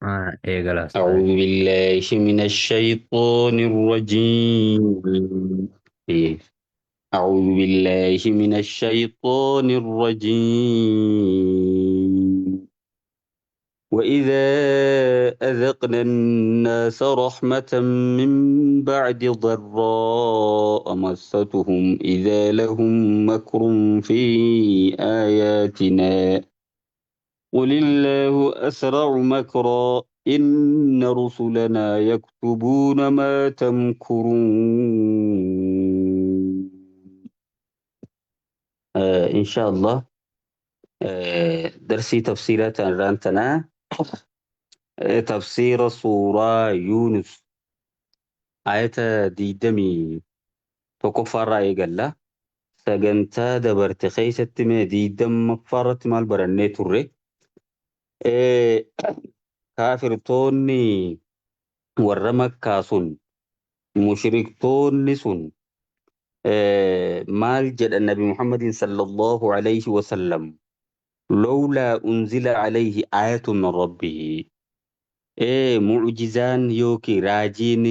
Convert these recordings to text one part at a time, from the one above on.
Eegala ustaaz. أعوذ بالله من الشيطان الرجيم. أعوذ بالله من الشيطان الرجيم. وإذا أذقنا الناس رحمة من بعد ضراء مستهم إذا لهم مكر في آياتنا قل الله أسرع مكرا إن رسلنا يكتبون ما تمكرون. إن شاء الله درسي تفسيرات رانتنا تفسير سورة يونس آية ديدمي tokkoffaarraa eegalla. Sagantaa dabarte keessatti mee 20ffaarratti maal barannee turre? Kaafirtoonni warra Makkaa sun, mushriktoonni sun, maal jedhan Nabi Muhammadin sallallahu alayhi wasallam? Lawlaa unzila alayhi ayatun min rabbihi. Mu'jizaan yookiin raajiin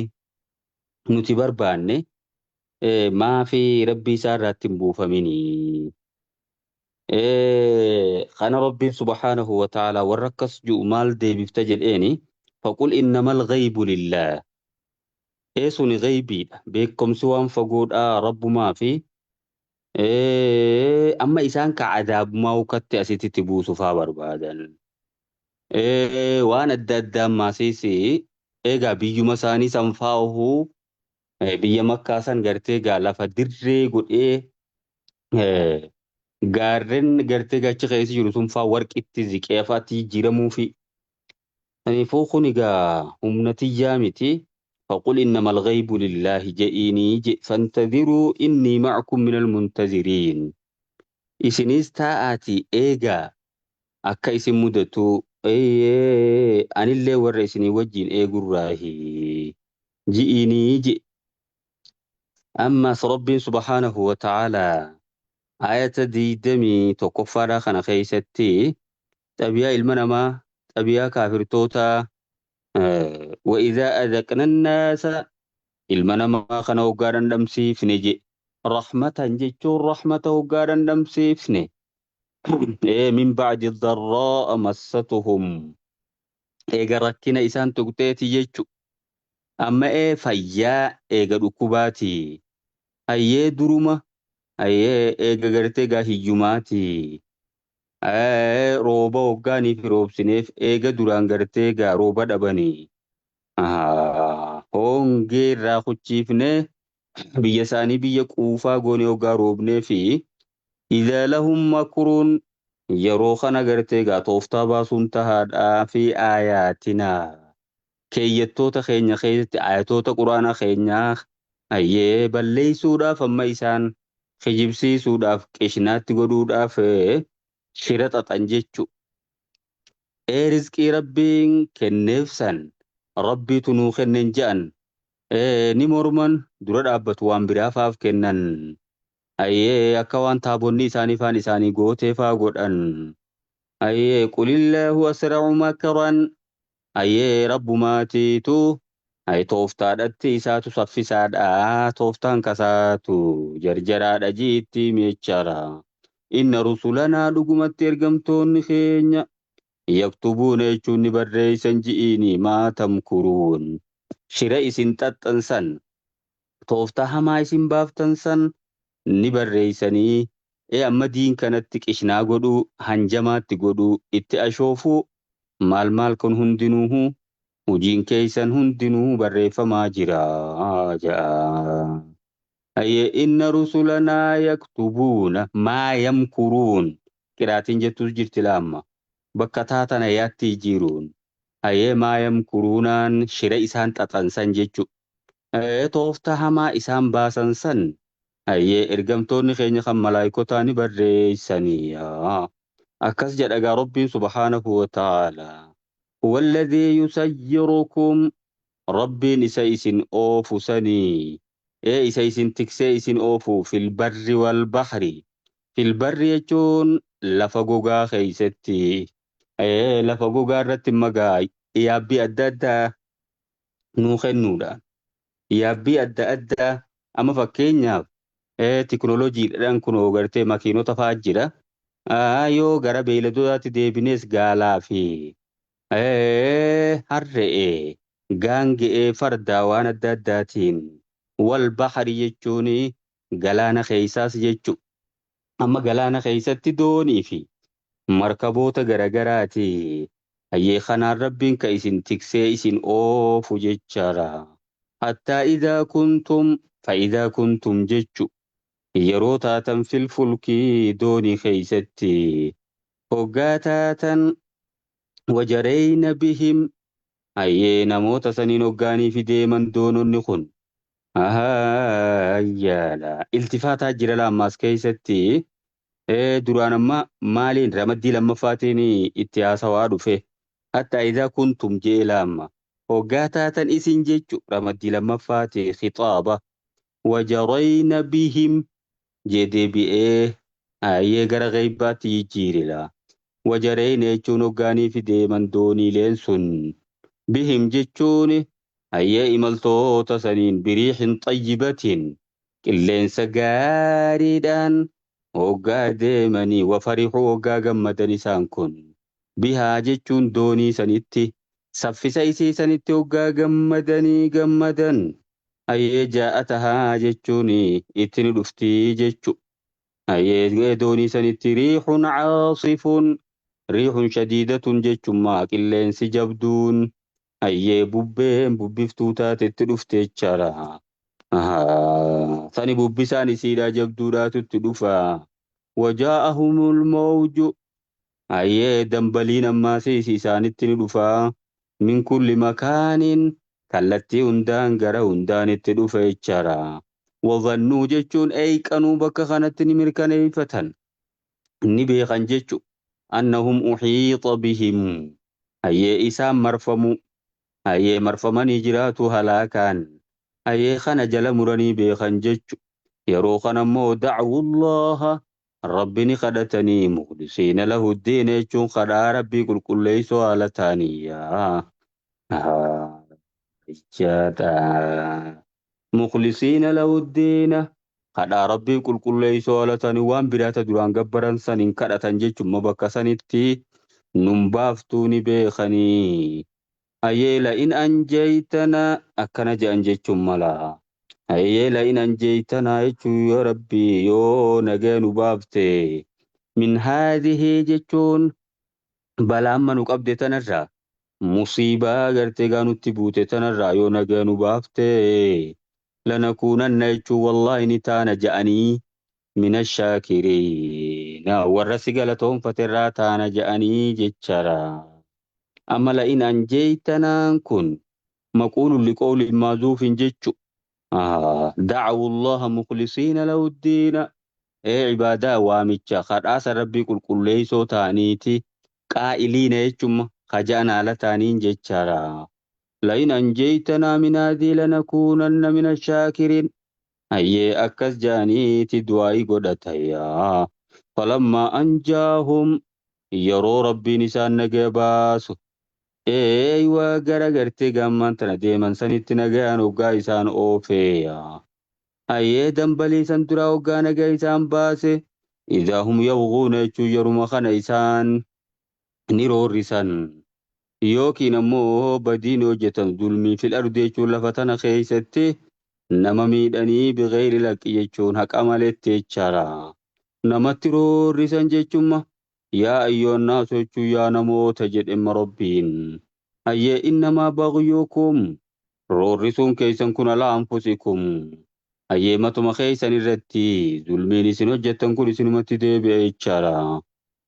nuti barbaanne maafi rabbii isaa irratti hin buufaminii? Kana rabbiin subhaanahu wa ta'ala warra akkas ji'u maal deebifta jedheeni? Faqul innamal ghaybu lillaah. Suni ghaybiidha, beekumsi waan fagoodhaa rabbumaa fi amma isaan ka adaabumaa ukkatti asitti buusufaa barbaadan. Waan adda addaa maasiis egaa biyyuma isaanii san faa'uhu, biyya Makkaa san gartee gaa lafa dirree godhee, gaarren gartee gachi keessa jiru sun faa warqitti ziqee faatti jijjiiramuufi. Kanaafuu kun egaa humna tiyyaa miti. Faqul innamal ghaybu lillaahi je'iinii je fantadhiruu innii ma'akum minal muntaziriin. Isinis taa'aatii eegaa akka isin mudatu, anillee warra isinii wajjin eegurraahi ji'iinii je. Ammas rabbiin subhaanahu wa ta'aalaa ayata 21ffaadhaa kana keessatti xabiyaa ilma namaa, xabiyaa kaafirtootaa, وإذا أذقنا الناس ilma namaa kana hoggaa dhandhamsiifne je, rahmatan jechuun rahmata hoggaa dhandhamsiifne, من بعد ضراء مستهم eega rakkina isaan tuqxeeti jechu. Amma fayyaa eega dhukkubaati, hayyee duruma, hayyee eega gartee gaa hiyyumaati, rooba hoggaaniif roobsineef eega duraan gartee gaa rooba dhabanii hongee irraa kuchiifnee biyya isaanii biyya quufaa goonee hoggaa roobnee fi إذا لهم مكر yeroo kana gartee gaa tooftaa baasuun tahaadhaa في آياتنا keeyyattoota keenya keessatti, ayatoota quraana keenyaa hayyee balleessuudhaaf, amma isaan kijibsiisuudhaaf, qishnaatti godhuudhaaf shira xaxan jechu. Rizqii rabbiin kenneef san rabbiitu nuu kennen je'an ni morman, dura dhaabbatu, waan biraafaaf kennan, hayyee akka waan taabonni isaanii faan isaanii gootee faa godhan. Hayyee قل الله أسرع مكرا hayyee rabbumaatiitu hay tooftaadhatti isaatu saffisaadha, tooftaan kasaatu jarjaraadha jiitti meechara. إن رسلنا dhugumatti ergamtoonni keenya يكتبون jechuun ni barreessan ji'iini ما تمكرون shira isin xaxxansan, tooftaa hamaa isin baaftan san ni barreessanii. Amma diin kanatti qishnaa godhuu, hanjamaatti godhuu, itti ashoofuu, maal maal kun hundinuuhu hojiin keessan hundinuu barreeffamaa jira ja'a. Hayyee إن رسلنا يكتبون ما يمكرون qiraatiin jettus jirti laamma bakka taatana yaatti jiruun. Hayyee ما يمكرون aan shira isaan xaxansan jechu, tooftaa hamaa isaan baasan san hayyee ergamtoonni keenya kan malaayikotaa ni barreessanii. Akkas jedha gaa rabbiin سبحانه وتعالى. هو الذي يسيركم rabbiin isa isin oofu sanii, isa isin tiksee isin oofu في البر والبحر. في البر jechuun lafa gogaa keeysatti, lafa gogaa irratti magaa. Yaabbii adda addaa nuu kennuudhaan. Yaabbii adda addaa amma fakkeenyaaf tiknooloojiidhaan kun gartee makiinota fa'aa jira. Yoo gara beeyladootaatti deebines gaalaa fi harre'ee gaange'ee fardaa waan adda addaatiin wal bahari jechuun galaana keessaas jechu. Amma galaana keessatti doonii fi markaboota garagaraati. Hayyee kanaan rabbiin ka isin tiksee isin oofu jechaadha. Hattaa idaa kuntum fa'idaa kuntum jechu yeroo taatan fil fulkii doonii keessatti hoggaa taatan wajareyna bihim hayyee namoota saniin hoggaanii fi deeman doononni kun ayyaadha. Iltifaataa jira laammaas keessatti duraan amma maaliin ramaddii lammaffaatiin itti haasawaa dhufe hatta idaa kuntum jee laamma hoggaa taatan isin jechu ramaddii lammaffaati khixaaba wajarayna bihim jee deebi'ee hayyee gara gheeybaatti jijjiirila. Wajarayna jechuun hoggaanii fi deeman dooniileen sun bihim jechuun hayyee imaltoota saniin biriixin xayyibatiin qilleensa gaariidhaan hoggaa deemanii wafarixuu hoggaa gammadan isaan kun bihaa jechuun doonii sanitti saffisa isii sanitti hoggaa gammadanii gammadan hayyee jaa'atahaa jechuun itti ni dhuftii jechu hayyee doonii sanitti riixun caasifuun riixun shadiidatun jechummaa qilleensi jabduun hayyee bubbeen bubbiftuu taatetti dhufte jechaadha. Sani bubbisaan isiidhaa jabduudhaatu itti dhufa. Wajaa'ahumul mawju hayyee dambaliin ammaas isaanitti ni dhufa. Min kulli makaanin kallattii hundaan gara hundaan itti dhufa jechaadha. Wazannuu jechuun eeyqanuu bakka kanatti ni mirkaneeffatan. Ni beekan jechu annahum uhiixa bihim hayyee isaan marfamu hayyee marfamanii jiraatu halaakaan hayyee kana jala muranii beekan jechu yeroo kana immoo dacwullaha rabbi ni kadhatanii mukhlisiina lahu ddiina jechuun kadhaa rabbii qulqulleessoo haala ta'aniyyaa jechaadha. Mukhlisiina lahu ddiina kadhaa rabbii qulqulleessoo haala ta'anii waan biraata duraan gabbaran san hin kadhatan jechuun bakka sanitti nun baaftuu ni beekanii. Hayyee la'in anjaytana akkana jedhan jechuun mala. Hayyee la'in anjaytana jechuun yoo rabbii yoo nagaya nu baafte min haadhihii jechuun balaa amma nu qabde tanarraa musiibaa gartee gaa nutti buute tanarraa yoo nagaya nu baafte lanakuunanna jechuun wallaahi ni taana je'anii mina shaakiriina warra si galatoonfate irraa taana je'anii jechaadha. Amma la'in anjaytanaan kun maquulun liqoolin maazuufin jechu da'awu allaha mukhlisiina lahu ddiina ee ibaadaa waamicha kadhaasa rabbii qulqulleessoo ta'aniiti qaa'iliina jechuma kaja'an haala ta'aniin jechaadha. La'in anjaytanaa min haadhii lanakuunanna min ashaakiriin hayyee akkas ja'aniiti du'aa'ii godhatayyaa. Falammaa anjaahum yeroo rabbiin isaan nagaya baasu eeywa gara gartee gammaan tana deeman sanitti nagayaan hoggaa isaan oofeeya. Hayyee dambalii san duraa hoggaa nagaya isaan baase idaa hum yabghuuna jechuun yeruma kana isaan ni roorrisan yookiin ammoo badiin hojjetan zulmii fil ardi jechuun lafa tana keessatti nama miidhanii bighayri laqi jechuun haqa maletti jechaadha. Namatti roorrisan jechuun yaa ayyuhannaasu jechuun yaa namoota jedhemma rabbiin. Hayyee innamaa baghyukum roorrisuun keessan kun alaa anfusikum. Hayyee matuma keessan irratti zulmiin isin hojjettan kun isinumatti deebi'a jechaadha.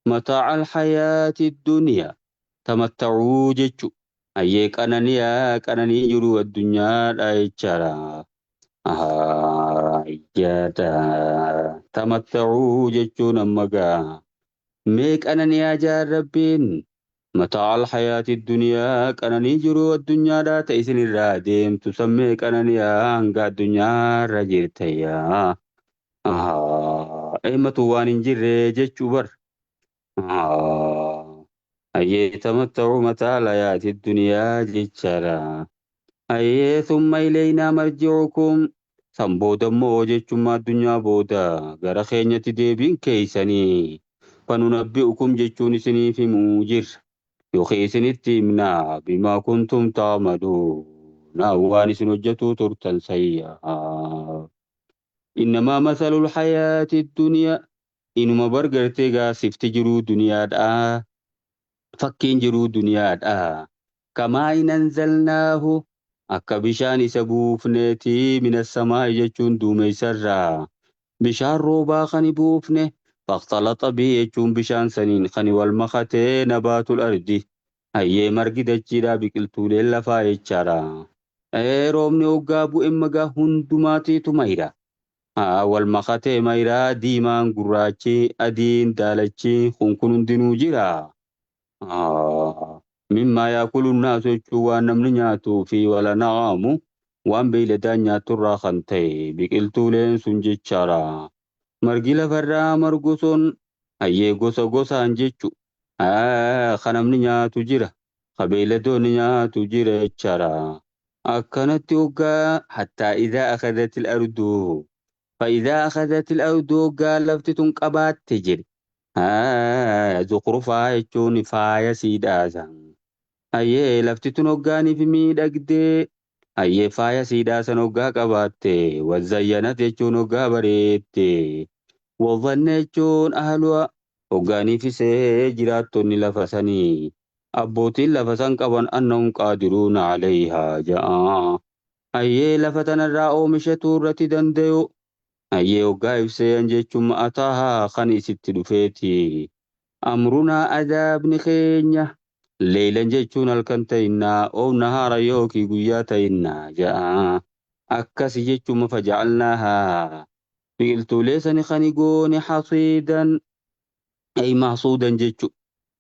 Mataa'a alhayaati duniyaa tamatta'uu jechu hayyee qananiyaa qananii jiru addunyaadha jechaadha. Ayyaadha tamatta'uu jechuun amma gaa mee qananiyaa jaan rabbiin mataa alhayaati duniyaa qananii jiru addunyaadhaa ta'e isinirraa deemtu sammee qananiyaa hanga addunyaarra jirtayyaa. Eemmatu waan hin jirre jechuu bar. Hayyee tamatta'uu mataa layaati duniyaa jechaadha. Hayyee summa ilaynaa marji'ukum san booda immoo jechummaa addunyaa booda gara keenyatti deebiin keeysanii fanunabbi'ukum jechuun isiniif himuu jirra. Yookiin isinitti himnaa bimaa kuntum ta'maluun waan isin hojjetuu turtan sayyaa. Innamaa masalul hayaati duniyaa inuma bargartee gaasifti jiruu duniyaadhaa. Fakkiin jiruu duniyaadhaa. Kamaa in anzalnaahu akka bishaan isa buufneeti mina samaa'i jechuun duumessarraa. Bishaan roobaa kan buufne faqtalaxa bii jechuun bishaan saniin kan wal makatee nabaatul ardi. Hayyee margi dachiidhaa biqiltuuleen lafaa jechaadha. Roobni hoggaa bu'e magaa hundumaatiitu mayra. Wal makatee mayraa diimaan gurraachi adiin daalachi kun kun hundinuu jira. Mimmaa yaakulu naasu jechuun waan namni nyaatuu fi wala na'aamu waan beeyladaan nyaaturraa kan ta'e biqiltuuleen sun jechaadha. Margi lafarraa margu sun hayyee gosa gosaan jechu kan namni nyaatu jira. Ka beeyladoonni nyaatu jira jechaadha. Akkanatti hoggaa hattaa idaa akadatil ardu fa'idaa akadatil ardu hoggaa lafti tun qabaatte jedhe. Zuqrufaa jechuun faaya siidhaasa. Hayyee lafti tun hoggaaniif miidhagdee hayyee faaya siidhaasan hoggaa qabaatte wazayyanat jechuun hoggaa bareette wazanna jechuun ahluwa hoggaaniifisee jiraattonni lafa sanii abbootiin lafa san qaban annahum qaadiruuna alayhaa ja'a. Hayyee lafa tanarraa oomishatu irratti danda'u. Hayyee hoggaa ibseen jechuun ataahaa kan isitti dhufeeti. Amrunaa adaabni keenya. Leeylan jechuun halkan ta'innaa oo nahaara yookiin guyyaa ta'innaa ja'a. Akkasi jechuun faja'alnaahaa. Biqiltuulee sani kan goone hasiidan ay mahsuudan jechu.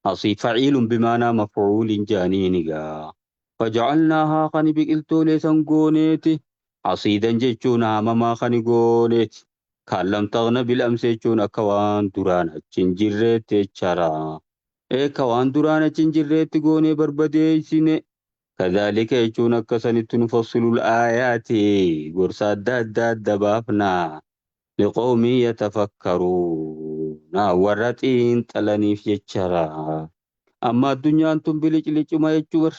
Hasii faciilun bimaanaa mafcuulin jaaniini gaa. Faja'alnaahaa kan biqiltuulee san gooneeti. Hasiidan jechuun haamamaa kan gooneeti. Kan lam tagna bil-amsi jechuun akka waan duraan achi hin jirreetti jechaadha. Akka waan duraan achi hin jirreetti goonee barbadeessine. Kadhaalika jechuun akka sanitti nufassilul aayaati gorsa adda addaa adda baafna. Liqawmii yatafakkaruuna warra xiinxalaniif jechaadha. Amma addunyaan tun biliclicuma jechuu bar.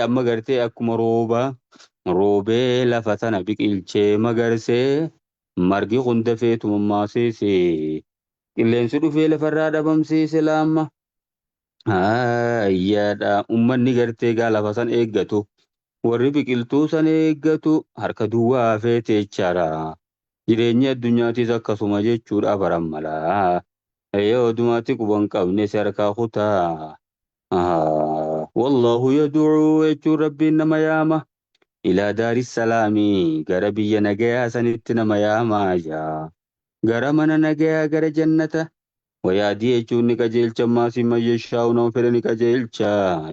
Amma gartee akkuma roobaa roobee lafa tana biqilchee magarsee margi kun dafee tumammaasiise qilleensi dhufee lafarraa dhabamsiise laamma. Ayyaadha ummanni gartee gaa lafa san eeggatu warri biqiltuu san eeggatu harka duwwaa hafeete jechaadha. Jireenyi addunyaatiis akkasuma jechuudha baran malaa. Yoo odumaatti quban qabne si harkaa kutaa. Wallahu yad'uu jechuun rabbiin nama yaama. Ilaa daari salaamii gara biyya nagayaa sanitti nama yaamaa jaa. Gara mana nagayaa gara jannata. Wayaadii jechuun ni qajeelcha maasii man yashaa'u nama fedhe ni qajeelcha.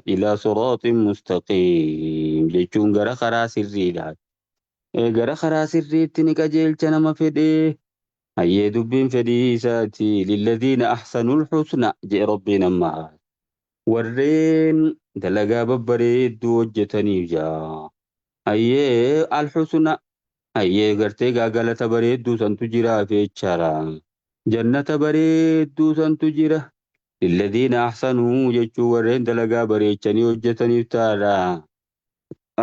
Ilaa siraaxin mustaqiim jechuun gara karaa sirriidha. Gara karaa sirriitti ni qajeelcha nama fedhe. Hayyee dubbiin fedhii isaati. Lilladiina ahsanul husna jedhe rabbiin ammaa. Warreen dalagaa babbareedduu hojjetaniif jaa. Hayyee alhusna hayyee gartee gaagalata bareedduu santu jiraaf jechaadha. Jannata bareedduu santu jira. Lilladiina ahsanuu jechuun warreen dalagaa bareechanii hojjetaniif taadha.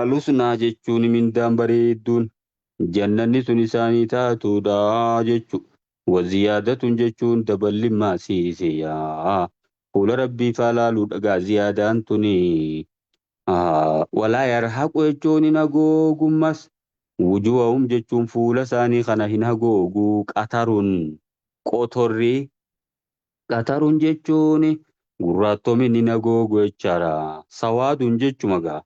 Alhusnaa jechuun mindaan bareedduun jannanni sun isaanii taatuudha jechu. Waziyaadatun jechuun daballi maasiise yaa. Fuula rabbii faa laaluudha gaa ziyaadaan tuni. Walaa yarhaqu jechuun hin hagoogummas. Wujuhahum jechuun fuula isaanii kana hin hagoogu. Qatarun qotorri qatarun jechuun gurraattomin hin hagoogu jechaadha. Sawaadun jechuma gaa.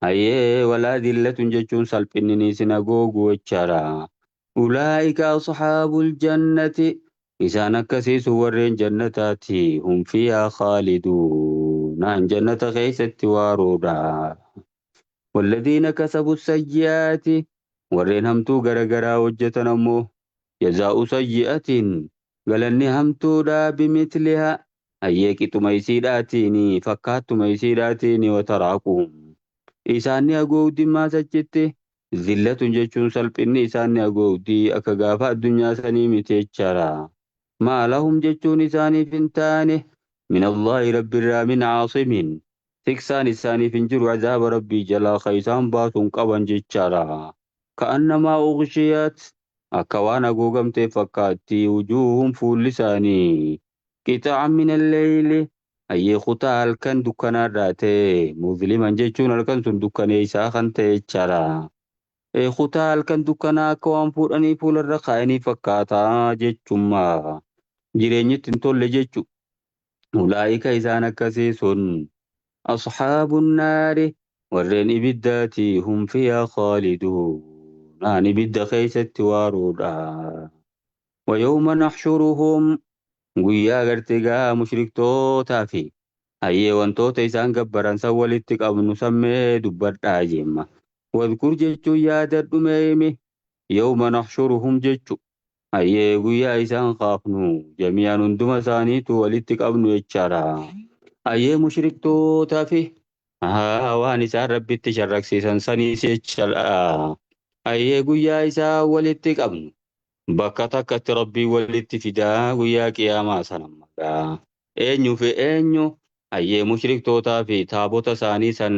Hayyee walaa dillatun jechuun salphinni isin hagoogu jechaadha. Ulaa'ika ashaabul jannati isaan akkasiisu warreen jannataati. Hum fiihaa khaaliduun. Naan jannata keessatti waaroodha. Walladhiina kasabu sayyi'aati warreen hamtuu garagaraa hojjetan ammoo jazaa'u sayyi'atiin galanni hamtuudha bimithlihaa Hayyee qixuma isiidhaatiin fakkaattuma isiidhaatiin wataraaquhum. Isaan ni hagoogdi maas achitti zillatun jechuun salphinni isaan ni hagoogdi akka gaafa addunyaa sanii miti jechaadha. Maa lahum jechuun isaaniif hin taane min Allaahi rabbirraa min caasimin. Tiksaan isaaniif hin jiru azaaba rabbii jalaa ka isaan baasuun qaban jechaadha. Ka'annamaa ughshiyat akka waan haguugamtee fakkaatti wujuuhum fuulli isaanii. Qixa'an min alleyli hayyee kutaa halkan dukkanaarraa ta'e muzliman jechuun halkan sun dukkaneessaa kan ta'e jechaadha. Kutaa halkan dukkanaa akka waan fuudhanii fuularra kaa'anii fakkaataa jechummaa jireenyi itti hin tolle jechu. Ulaa'ika isaan akkasii sun asxaabu naari warreen ibiddaati hum fiihaa khaaliduun. Naan ibidda keessatti waaruudha. Wayawma naxshuruhum guyyaa gartee gaa mushriktootaa fi hayyee wantoota isaan gabbaran san walitti qabnu sammee dubbadhaa jemma. Wadkur jechuun yaadadhu meemi yawma naxshuruhum jechu hayyee guyyaa isaan kaafnu jami'an hunduma isaaniitu walitti qabnu jechaadha. Hayyee mushriktootaa fi waan isaan rabbitti sharraksiisan saniis jechaadha. Hayyee guyyaa isaan walitti qabnu bakka takkatti rabbii walitti fidaa guyyaa qiyaamaa sana maqaa. Eenyu fi eenyu hayyee mushriktootaa fi taabota isaanii san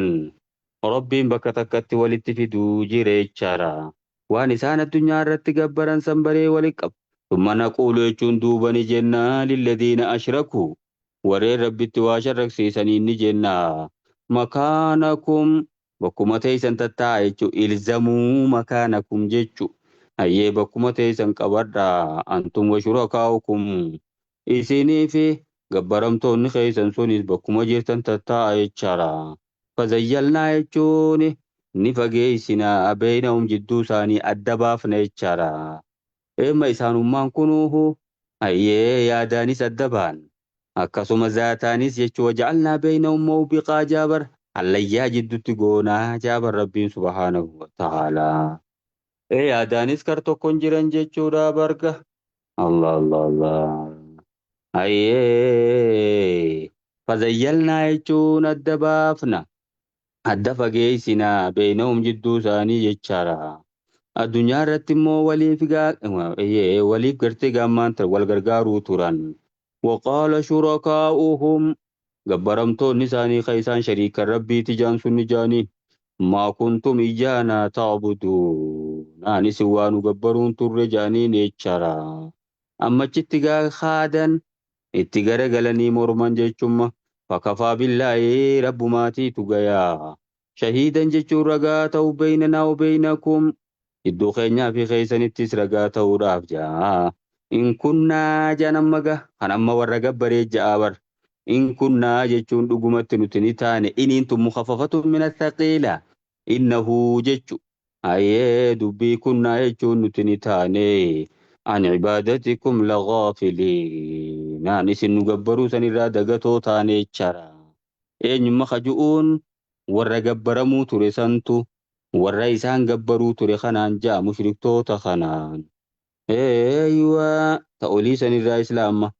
rabbiin bakka takkatti walitti fiduu jira jechaadha. Waan isaan addunyaa irratti gabbaran san baree walitti qabu. Summa naquulu jechuun duuba ni jenna lilladiina ashrakuu warreen rabbitti waa sharraksiisanii ni jenna. Makaanakum bakkuma teessan tattaa'a jechuun ilzamuu makaanakum jechuun. Hayyee bakkuma teessan qabadhaa antum wa shurakaa'ukum isinii fi gabbaramtoonni keessan sunis bakkuma jirtan tattaa'a jechaadha. Fazayyalnaa jechuun ni fageessinaa beeynahum jidduu isaanii adda baafna jechaadha. Eemma isaanummaan kunuuhu hayyee yaadaanis adda ba'an. Akkasuma zaataanis jechuu waja'alnaa beeynahum mawbiqaa jaabar hallayyaa jidduutti goonaa jaabar rabbiin subhaanahu wa ta'aalaa. Yaadaanis kar tokkon jiran jechuudha barga. Allah Allah Allah. Hayyee fazayyalnaa jechuun adda baafna. Adda fageessinaa beeynahum jidduu isaanii jechaadha. Addunyaa irratti immoo waliif waliif gartee gaammaan wal gargaaruu turan. Waqaala shurakaa'uhum gabbaramtoonni isaanii kan isaan shariikan rabbiiti jaan sunni jaanii maa kuntum iyyaanaa ta'buduun ani isin waa nu gabbaruun turre jaaniin jechaadha. Ammachitti gaa haadan itti garagalanii morman jechumma fakafaa billaahi rabbumaatiitu gayaa. Shahiidan jechuun ragaa ta'u beeynanaa wa beeynakum iddoo keenyaa fi keessanittis ragaa ta'uudhaaf jaa. In kunnaa jaan amma ga kan amma warra gabbaree ja'a bar. In kunnaa jechuun dhugumatti nuti ni taane iniin tun mukaffafatun min athaqiila. Innahu jechu. Hayyee dubbii kunnaa jechuun nuti ni taane. An ibaadatikum lagaafiliin. An isin nu gabbaruu sanirraa dagatoo taane jechaadha. Eenyumma kaju'uun warra gabbaramuu ture santu warra isaan gabbaruu ture kanaan ja'a mushriktoota kanaan. Eeywa ta'olii sanirraa islaamma.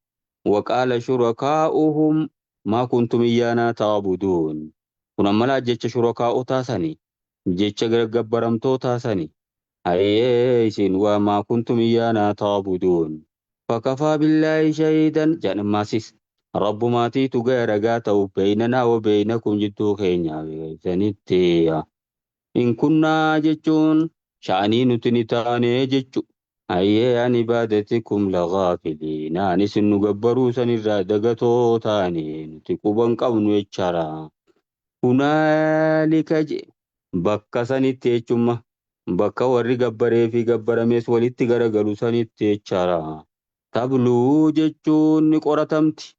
Waqaala shurakaa'uhum maa kuntum iyyaanaa ta'buduun. Kun ammalaa jecha shurakaa'otaa sani jecha gabbaramtootaa sani. Hayyee isin waa maa kuntum iyyaanaa ta'buduun. Fakafaa billaahi shahiidan jedhamaasis rabbumaatiitu gaya ragaa ta'u beeynanaa wa beeynakum jidduu keenyaa beeksanitti. In kunnaa jechuun sha'anii nuti ni taane jechu. Hayyee an ibaadatikum lagaafiliin. Ani isin nu gabbaruu sanirraa dagatoo taane nuti quban qabnu jechaadha. Hunaalika je bakka sanitti jechumma bakka warri gabbaree fi gabbarames walitti garagalu sanitti jechaadha. Tabluu jechuun ni qoratamti.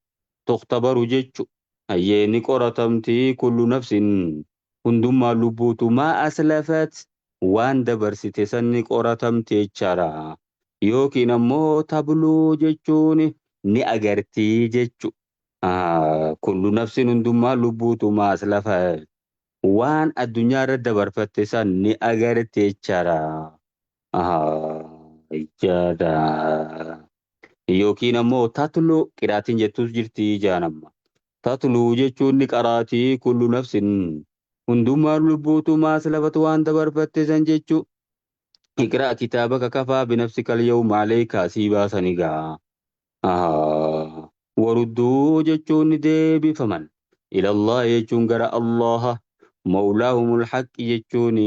Tuqtabaru jechu. Hayyee ni qoratamti kullu nafsin hundummaa lubbuutu maa aslafat waan dabarsite san ni qoratamti jechaadha. Yookiin ammoo tabluu jechuun ni agartii jechu. Kullu nafsin hundummaa lubbuutu maa aslafat waan addunyaa irra dabarfatte san ni agarti jechaadha. Jechaadha. Yookiin ammoo tatluu qiraatiin jettus jirti jaanamma. Tatluu jechuun ni qaraatii kullu nafsin hundumaan lubbuutu maas lafatu waan dabarfatte san jechuu. Iqraa kitaabaka kafaa binafsika al-yawma alayka sii baasani gaa. Warudduu jechuun ni deebifaman. Ilallah jechuun gara Allaha. Mawlaahumul haqqi jechuun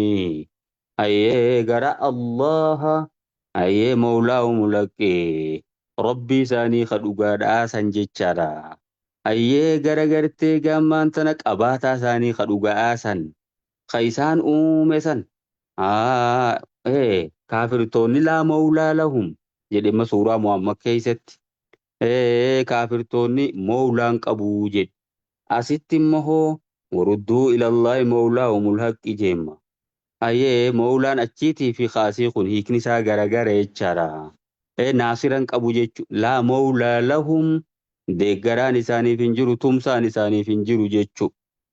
ayyee gara Allaha. Ayyee mawlaahumul haqqi. Rabbii isaanii ka dhugaadhaa san jechaadha. Ayyee gara gartee gaammaan tana qabaataa isaanii ka dhugaa san. Ka isaan uume san. Kaafirtoonni laa mawlaa lahum jedhema suuraa Muhammad keessatti. Kaafirtoonni mawlaan qabuu jedhe. Asitti immoo warudduu ilallaahi mawlaahumul haqqi jeemma. Ayyee mawlaan achiitii fi kaasii kun hiikni isaa garagara jechaadha. Naasiran qabu jechu laa mawlaa lahum deeggaraan isaaniif hin jiru tumsaan isaaniif hin jiru jechu.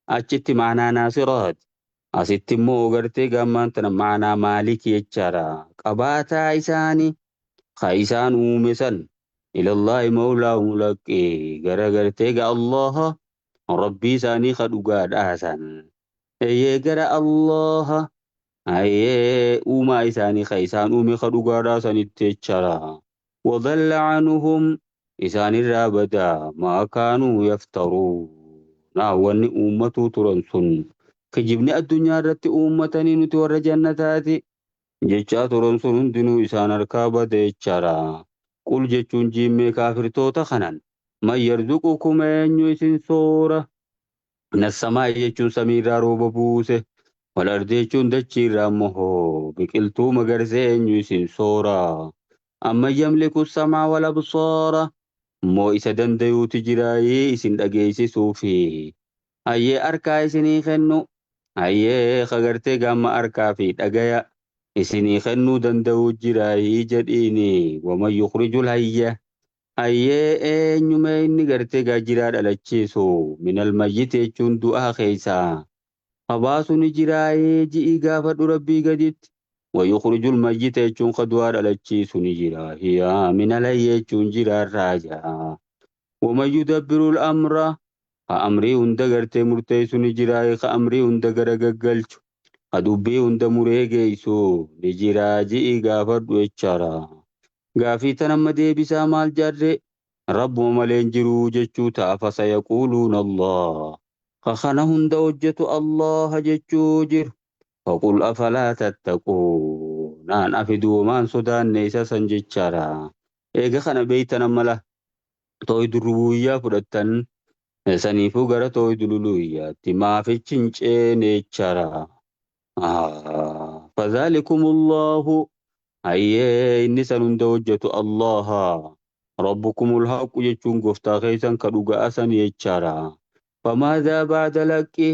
Achitti maanaa naasiraati. Asitti immoo gartee gammaan tana maanaa maaliki jechaadha. Qabaataa isaanii ka isaan uume san ilallaahi mawlaahumul haqqi gara gartee ga Allaha rabbii isaanii ka dhugaadhaa san. Eeyyee gara Allaha ayyee uumaa isaanii ka isaan uume ka dhugaadhaa sanitti jechaadha. Wadalla anhum isaanirraa badaa maa kaanuu yaftaruun. Wanni uummatuu turan sun kijibni addunyaa irratti uummatanii nuti warra jannataati jechaa turan sun hundinuu isaan harkaa bade jechaadha. Qul jechuun jiimmee kaafirtoota kanan man yarzuqukum eenyu isin soora. Minassamaa'i jechuun samiirraa rooba buuse. Wal ardi jechuun dachiirraa immoo biqiltuu magarsee eenyu isin soora. Amma yamliku samaa wal absaara. Immoo isa dandayuuti jiraayii isin dhageessisuufi. Hayyee harkaa isinii kennu. Hayyee kagartee gaamma harkaa fi dhagaya isinii kennuu danda'uu jiraayii jedhiini. Waman yukhrijul hayya. Hayyee eenyumee inni gartee gaajiraa dhalachiisu minal mayyiti jechuun du'aa keessaa. Habaasu ni jiraayee ji'i gaafadhu rabbii gaditti. Wayukhrijul mayyita jechuun ka du'aa dhalachiisu ni jira. Hiyaa minal hayya jechuun jiraarraa jaa. Waman yudabbirul amra ka amrii hunda gartee murteessu ni jiraayee ka amrii hunda gara gaggalchu. Ka dubbii hunda muree geessu ni jiraa ji'i gaafadhu jechaadha. Gaafii tan amma deebisaa maal jaarree? Rabbuma malee hin jiruu jechuu ta'a fasayaquuluuna Allah. Ka kana hunda hojjetu Allah jechuu jiru. Faqul afalaa tattaquun. Naan afiduumaan sodaanne isa san jechaadha. Eega kana beeytan amma la toohidul rububiyyaa fudhattan saniifuu gara toohidul uluhiyyaatti maafichi hin ceene jechaadha. Fadhaalikumullahu hayyee inni san hunda hojjetu Allaha. Rabbukumul haqqu jechuun gooftaa keessan ka dhugaa san jechaadha. Famaadaa ba'da laqqi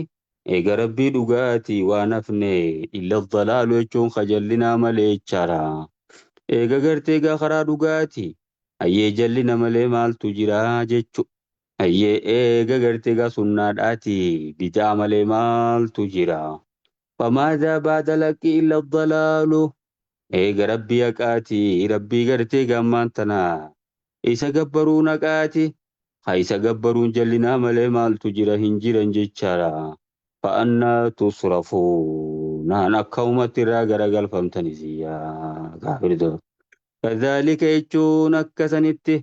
eega rabbii dhugaatii waan hafne illa dhalaalu jechuun kajallinaa malee jechaadha. Eega gartee egaa karaa dhugaatii hayyee jallina malee maaltu jira jechu. Hayyee eega gartee egaa sunnaadhaatii bidaa malee maaltu jira. Famaadaa ba'da laqqi illa dhalaalu eega rabbii haqaatii rabbii gartee gammaan tana isa gabbaruun haqaati. Ha isa gabbaruun jallinaa malee maaltu jira hin jiran jechaadha. Fa'annaa tusrafuun naan akkamumatti irraa garagalfamtanis yaa kaafirtoota. Kadhaalika jechuun akkasanitti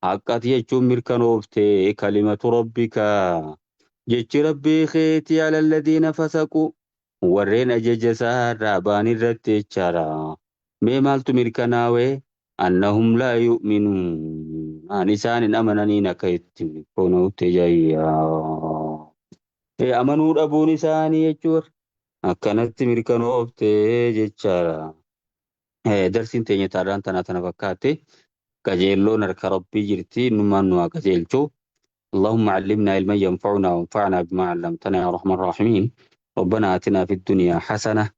haqqati jechuun mirkanoofte kalimatu rabbika jechi rabbii keetii alalladiina fasaqu warreen ajaja isaa irraa ba'an irratti jechaadha. Mee maaltu mirkanaawee? Annahum laa yu'minuun. An isaan hin amananiin akka itti mirkanootte jayyaa. Amanuu dhabuun isaanii jechuudha. Akkanatti mirkanoofte jechaadha. Darsiin teenya taadhaan tanaa tana fakkaate. Qajeelloon harka rabbii jirti. Numaan nu haa qajeelchu. اللهم علمنا علما ينفعنا وانفعنا بما علمتنا يا ارحم الراحمين. ربنا آتنا في الدنيا حسنة